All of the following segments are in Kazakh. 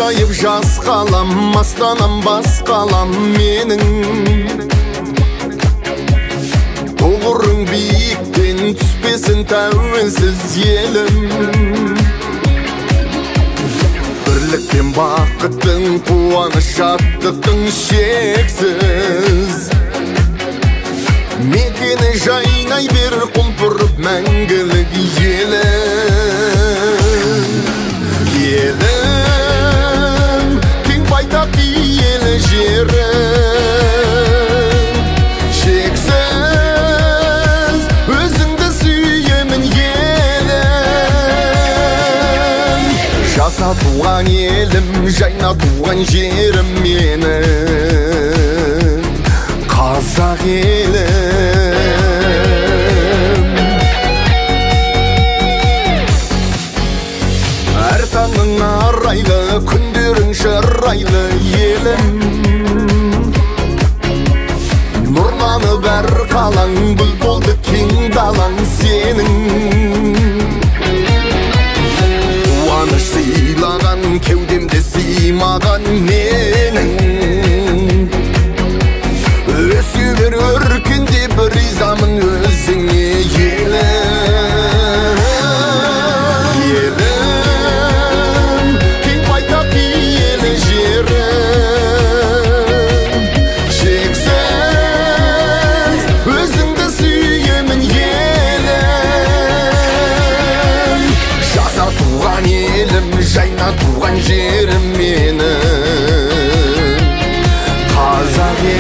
Ғажайып жас қалам, астанам бас қалам менің. Тұғырың биіктен түспесін тәуелсіз елім. Бірлік пен бақыттың, қуаныш шаттықтың шексіз. Мекені жайнай бер құлпырып мәңгілік елім. Елім, кең байтақ киелі жерім. Шексіз өзіңді сүйемін елім. Жаса туған елім, жайна туған жерім менің. Қазақ елім. Әр таңың арайлы, күндерің шырайлы елім. Нұрланып әр қалаң, гүл толды кең далаң сенің. Қуаныш сыйлаған, кеудемде сыймаған менің. Өсе бер өркендеп, ризамын өзіңе елім. Елім, кең байтақ киелі жерім. Шексіз өзіңді сүйемін елім. Жаса туған елім, жайна туған жерім менің. Қазақ елім.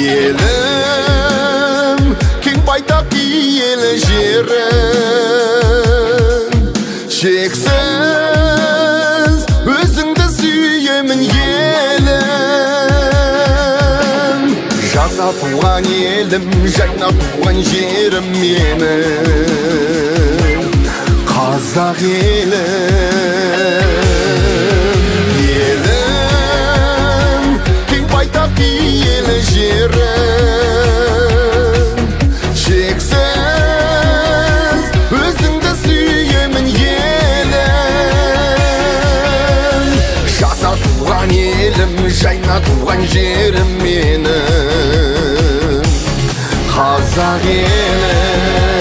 Елім, кең байтақ киелі жерім. Шексіз өзіңді сүйемін елім. Жаса туған елім, жайна туған жерім менің. Қазақ елім. Елім, кең байтақ киелі жерім. Шексіз өзіңді сүйемін елім. Жаса туған елім, жайна туған жерім менің. Қазақ елім.